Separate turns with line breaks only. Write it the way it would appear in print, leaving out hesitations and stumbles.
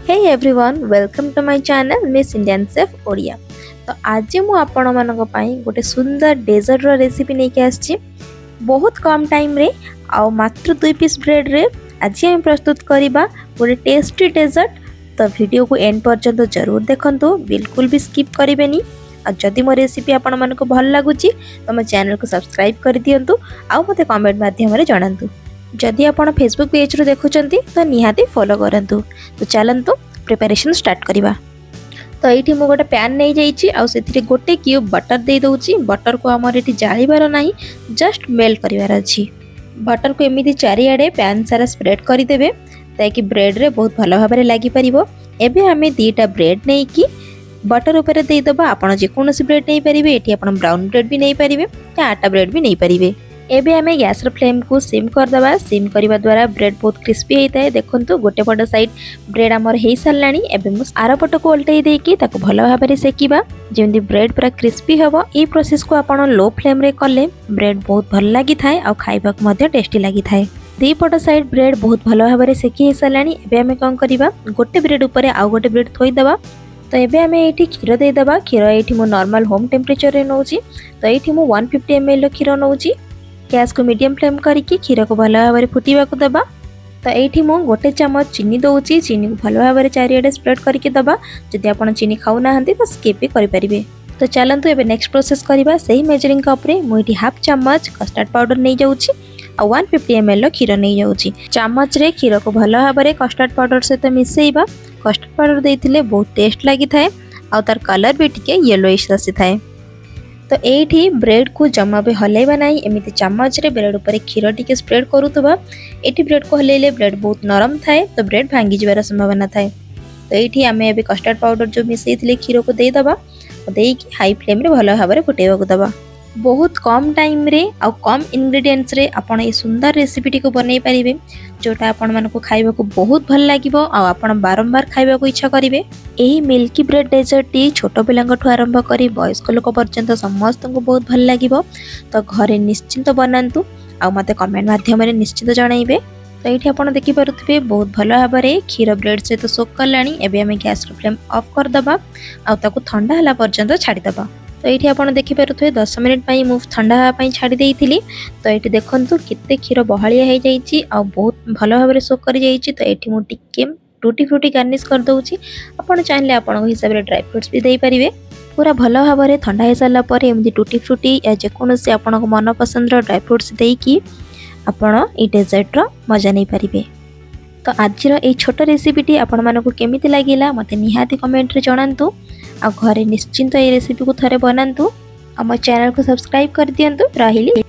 Hey everyone, welcome to my channel Miss Indian Chef Odia. ତ ଆଜି ମୁଁ ଆପଣମାନଙ୍କ ପାଇଁ ଗୋଟେ ସୁନ୍ଦର ଡେଜର୍ଟର ରେସିପି ନେଇକି ଆସିଛି। ବହୁତ କମ୍ ଟାଇମ୍ରେ ଆଉ ମାତ୍ର 2 ପିସ୍ ବ୍ରେଡ଼୍ରେ ଆଜି ଆମେ ପ୍ରସ୍ତୁତ କରିବା ଗୋଟେ ଟେଷ୍ଟି ଡେଜର୍ଟ। ତ ଭିଡ଼ିଓକୁ ଏଣ୍ଡ ପର୍ଯ୍ୟନ୍ତ ଜରୁର ଦେଖନ୍ତୁ, ବିଲକୁଲ ବି ସ୍କିପ୍ କରିବେନି। ଆଉ ଯଦି ମୋ ରେସିପି ଆପଣମାନଙ୍କୁ ଭଲ ଲାଗୁଛି, ତ ମୋ ଚ୍ୟାନେଲକୁ ସବସ୍କ୍ରାଇବ୍ କରିଦିଅନ୍ତୁ ଆଉ ମୋତେ କମେଣ୍ଟ ମାଧ୍ୟମରେ ଜଣାନ୍ତୁ। ଯଦି ଆପଣ ଫେସବୁକ୍ ପେଜ୍ରୁ ଦେଖୁଛନ୍ତି, ତ ନିହାତି ଫଲୋ କରନ୍ତୁ। ତ ଚାଲନ୍ତୁ, ପ୍ରିପାରେସନ୍ ଷ୍ଟାର୍ଟ କରିବା। ତ ଏଇଠି ମୁଁ ଗୋଟେ ପ୍ୟାନ୍ ନେଇଯାଇଛି ଆଉ ସେଥିରେ ଗୋଟେ କ୍ୟୁବ୍ ବଟର୍ ଦେଇଦେଉଛି। ବଟର୍କୁ ଆମର ଏଠି ଜାଳିବାର ନାହିଁ, ଜଷ୍ଟ ମେଲ୍ଟ କରିବାର ଅଛି। ବଟର୍କୁ ଏମିତି ଚାରିଆଡ଼େ ପ୍ୟାନ୍ ସାରା ସ୍ପ୍ରେଡ୍ କରିଦେବେ, ତାକି ବ୍ରେଡ଼୍ରେ ବହୁତ ଭଲ ଭାବରେ ଲାଗିପାରିବ। ଏବେ ଆମେ 2ଟା ବ୍ରେଡ଼୍ ନେଇକି ବଟର୍ ଉପରେ ଦେଇଦେବା। ଆପଣ ଯେକୌଣସି ବ୍ରେଡ଼୍ ନେଇପାରିବେ। ଏଠି ଆପଣ ବ୍ରାଉନ୍ ବ୍ରେଡ଼୍ ବି ନେଇପାରିବେ, ଆଟା ବ୍ରେଡ଼୍ ବି ନେଇପାରିବେ। ଏବେ ଆମେ ଗ୍ୟାସ୍ର ଫ୍ଲେମ୍କୁ ସିମ୍ କରିଦେବା। ସିମ୍ କରିବା ଦ୍ୱାରା ବ୍ରେଡ଼୍ ବହୁତ କ୍ରିସ୍ପି ହେଇଥାଏ। ଦେଖନ୍ତୁ, ଗୋଟେ ପଟ ସାଇଡ଼୍ ବ୍ରେଡ଼୍ ଆମର ହେଇସାରିଲାଣି। ଏବେ ମୁଁ ଆର ପଟକୁ ଓଲଟେଇ ଦେଇକି ତାକୁ ଭଲ ଭାବରେ ସେକିବା, ଯେମିତି ବ୍ରେଡ଼୍ ପୁରା କ୍ରିସ୍ପି ହେବ। ଏଇ ପ୍ରୋସେସ୍କୁ ଆପଣ ଲୋ ଫ୍ଲେମ୍ରେ କଲେ ବ୍ରେଡ଼୍ ବହୁତ ଭଲ ଲାଗିଥାଏ ଆଉ ଖାଇବାକୁ ମଧ୍ୟ ଟେଷ୍ଟି ଲାଗିଥାଏ। ଦୁଇ ପଟ ସାଇଡ଼୍ ବ୍ରେଡ଼୍ ବହୁତ ଭଲ ଭାବରେ ସେକି ହେଇସାରିଲାଣି। ଏବେ ଆମେ କ'ଣ କରିବା? ଗୋଟେ ବ୍ରେଡ଼୍ ଉପରେ ଆଉ ଗୋଟେ ବ୍ରେଡ଼୍ ଥୋଇଦେବା। ତ ଏବେ ଆମେ ଏଇଠି କ୍ଷୀର ଦେଇଦେବା। କ୍ଷୀର ଏଇଠି ମୁଁ ନର୍ମାଲ ହୋମ୍ ଟେମ୍ପରେଚରରେ ନେଉଛି। ତ ଏଇଠି ମୁଁ 150 ଏମ୍ଏଲ୍ର କ୍ଷୀର ନେଉଛି। ଗ୍ୟାସ୍କୁ ମିଡ଼ିୟମ୍ ଫ୍ଲେମ୍ କରିକି କ୍ଷୀରକୁ ଭଲ ଭାବରେ ଫୁଟିବାକୁ ଦେବା। ତ ଏଇଠି ମୁଁ ଗୋଟେ ଚାମଚ ଚିନି ଦେଉଛି। ଚିନିକୁ ଭଲ ଭାବରେ ଚାରିଆଡ଼େ ସ୍ପ୍ରେଡ୍ କରିକି ଦେବା। ଯଦି ଆପଣ ଚିନି ଖାଉନାହାନ୍ତି, ତ ସ୍କିପ୍ ବି କରିପାରିବେ। ତ ଚାଲନ୍ତୁ, ଏବେ ନେକ୍ସଟ ପ୍ରୋସେସ୍ କରିବା। ସେଇ ମେଜରିଂ କପ୍ରେ ମୁଁ ଏଇଠି ହାଫ୍ ଚାମଚ କଷ୍ଟାର୍ଡ଼ ପାଉଡ଼ର ନେଇଯାଉଛି ଆଉ 150 ଏମ୍ଏଲ୍ର କ୍ଷୀର ନେଇଯାଉଛି। ଚାମଚରେ କ୍ଷୀରକୁ ଭଲ ଭାବରେ କଷ୍ଟାର୍ଡ଼ ପାଉଡ଼ର ସହିତ ମିଶାଇବା। କଷ୍ଟାର୍ଡ଼ ପାଉଡ଼ର ଦେଇଥିଲେ ବହୁତ ଟେଷ୍ଟ ଲାଗିଥାଏ ଆଉ ତାର କଲର୍ ବି ଟିକେ ୟେଲୋଇସ୍ ଆସିଥାଏ। ତ ଏଇଠି ବ୍ରେଡ଼କୁ ଜମା ବି ହଲେଇବା ନାହିଁ। ଏମିତି ଚାମଚରେ ବ୍ରେଡ଼ ଉପରେ କ୍ଷୀର ଟିକେ ସ୍ପ୍ରେଡ୍ କରୁଥିବା। ଏଇଠି ବ୍ରେଡ଼କୁ ହଲେଇଲେ ବ୍ରେଡ଼ ବହୁତ ନରମ ଥାଏ, ତ ବ୍ରେଡ଼ ଭାଙ୍ଗିଯିବାର ସମ୍ଭାବନା ଥାଏ। ତ ଏଇଠି ଆମେ ଏବେ କଷ୍ଟାର୍ଡ଼ ପାଉଡ଼ର ଯେଉଁ ମିଶାଇଥିଲେ, କ୍ଷୀରକୁ ଦେଇଦେବା। ଦେଇକି ହାଇ ଫ୍ଲେମ୍ରେ ଭଲ ଭାବରେ ଫୁଟେଇବାକୁ ଦେବା। ବହୁତ କମ୍ ଟାଇମ୍ରେ ଆଉ କମ୍ ଇନଗ୍ରିଡ଼ିଏଣ୍ଟସରେ ଆପଣ ଏଇ ସୁନ୍ଦର ରେସିପିଟିକୁ ବନେଇ ପାରିବେ, ଯେଉଁଟା ଆପଣମାନଙ୍କୁ ଖାଇବାକୁ ବହୁତ ଭଲ ଲାଗିବ ଆଉ ଆପଣ ବାରମ୍ବାର ଖାଇବାକୁ ଇଚ୍ଛା କରିବେ। ଏହି ମିଲ୍କି ବ୍ରେଡ୍ ଡେଜର୍ଟଟି ଛୋଟ ପିଲାଙ୍କଠୁ ଆରମ୍ଭ କରି ବୟସ୍କ ଲୋକ ପର୍ଯ୍ୟନ୍ତ ସମସ୍ତଙ୍କୁ ବହୁତ ଭଲ ଲାଗିବ। ତ ଘରେ ନିଶ୍ଚିନ୍ତ ବନାନ୍ତୁ ଆଉ ମୋତେ କମେଣ୍ଟ ମାଧ୍ୟମରେ ନିଶ୍ଚିତ ଜଣାଇବେ। ତ ଏଇଠି ଆପଣ ଦେଖିପାରୁଥିବେ, ବହୁତ ଭଲ ଭାବରେ କ୍ଷୀର ବ୍ରେଡ୍ ସହିତ ସୋକ୍ କଲାଣି। ଏବେ ଆମେ ଗ୍ୟାସ୍ର ଫ୍ଲେମ୍ ଅଫ୍ କରିଦେବା ଆଉ ତାକୁ ଥଣ୍ଡା ହେଲା ପର୍ଯ୍ୟନ୍ତ ଛାଡ଼ିଦେବା। ତ ଏଇଠି ଆପଣ ଦେଖିପାରୁଥିବେ, 10 ମିନିଟ୍ ପାଇଁ ମୁଁ ଥଣ୍ଡା ହେବା ପାଇଁ ଛାଡ଼ି ଦେଇଥିଲି। ତ ଏଇଠି ଦେଖନ୍ତୁ, କେତେ କ୍ଷୀର ବହଳିଆ ହେଇଯାଇଛି ଆଉ ବହୁତ ଭଲ ଭାବରେ ସୋକ୍ କରିଯାଇଛି। ତ ଏଇଠି ମୁଁ ଟିକେ ଟୁଟି ଫ୍ରୁଟି ଗାର୍ନିସ୍ କରିଦେଉଛି। ଆପଣ ଚାହିଁଲେ ଆପଣଙ୍କ ହିସାବରେ ଡ୍ରାଏ ଫ୍ରୁଟ୍ସ ବି ଦେଇପାରିବେ। ପୁରା ଭଲ ଭାବରେ ଥଣ୍ଡା ହେଇସାରିଲା ପରେ ଏମିତି ଟୁଟି ଫ୍ରୁଟି ୟା ଯେକୌଣସି ଆପଣଙ୍କ ମନ ପସନ୍ଦର ଡ୍ରାଏ ଫ୍ରୁଟ୍ସ ଦେଇକି ଆପଣ ଏଇ ଡେଜର୍ଟର ମଜା ନେଇପାରିବେ। ତ ଆଜିର ଏଇ ଛୋଟ ରେସିପିଟି ଆପଣମାନଙ୍କୁ କେମିତି ଲାଗିଲା, ମୋତେ ନିହାତି କମେଣ୍ଟରେ ଜଣାନ୍ତୁ ଆଉ ଘରେ ନିଶ୍ଚିନ୍ତ ଏଇ ରେସିପିକୁ ଥରେ ବନାନ୍ତୁ ଆଉ ମୋ ଚ୍ୟାନେଲକୁ ସବସ୍କ୍ରାଇବ୍ କରିଦିଅନ୍ତୁ। ରହିଲି।